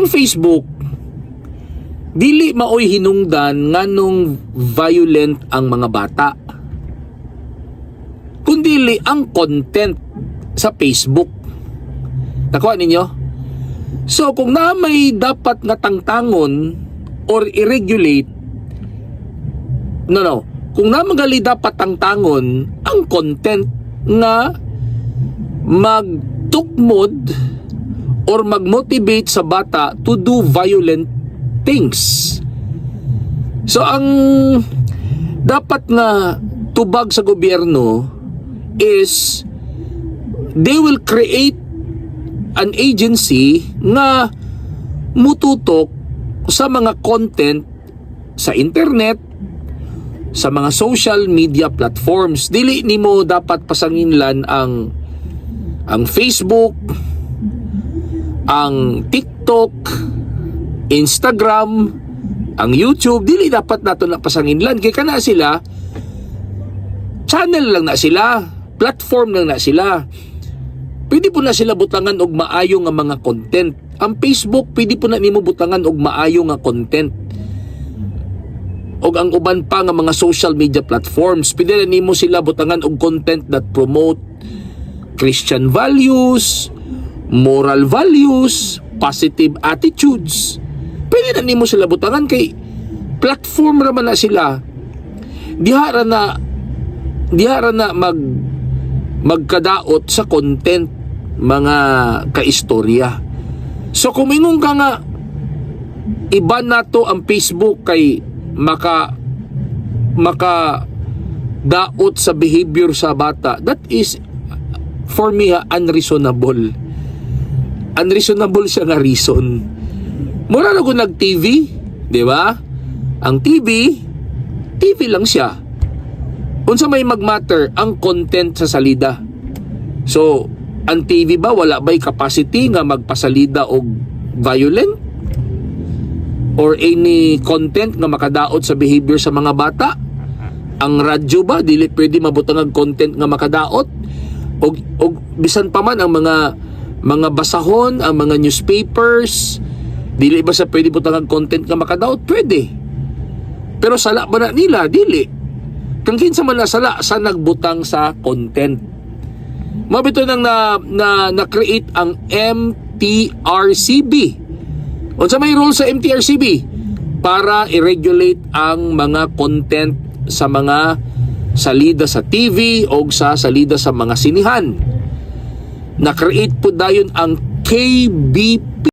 Ang Facebook, dili maoy hinungdan nganong violent ang mga bata, kundili ang content sa Facebook. Nakuha ninyo? So kung na may dapat nga tangtangon or i-regulate, no, kung na magali dapat tangtangon ang content nga magtukmod or magmotivate sa bata to do violent things. So ang dapat nga tubag sa gobyerno is they will create an agency nga mututok sa mga content sa internet, sa mga social media platforms. Dili nimo dapat pasanginlan ang Facebook, ang TikTok, Instagram, ang YouTube. Dili dapat nato na pasanginlan kay kana sila, channel lang na sila, platform lang na sila. Pwede po na sila butangan og maayo nga mga content. Ang Facebook, pwede po na nimo butangan og maayo nga content. Og ang uban pa nga mga social media platforms, pwede na nimo sila butangan og content that promote Christian values, moral values, positive attitudes. Pwede na nimo sila butangan kay platform ra man na sila. Diha ra na magkadaot sa content, mga kaistorya. So kung mingon ka nga iba na to ang Facebook kay maka daot sa behavior sa bata, that is for me ha, unreasonable. Unreasonable siya nga reason. Mura na kung nag-TV, di ba? Ang TV, TV lang siya. Unsa may magmatter? Ang content sa salida. So, ang TV ba, wala ba'y capacity nga magpasalida og violent or any content nga makadaot sa behavior sa mga bata? Ang radyo ba, dili pwede mabutang ang content nga makadaot? Og bisan pa man ang mga basahon, ang mga newspapers, dili ba sa pwede butang ang content nga makadaot? Pwede. Pero sala ba na nila? Dili. Kang kinsa man na sala sa nagbutang sa content. Mao bitaw nang na create ang MTRCB. Unsa may role sa MTRCB? Para i-regulate ang mga content sa mga salida sa TV o sa salida sa mga sinihan. Na-create po dayon ang KBP.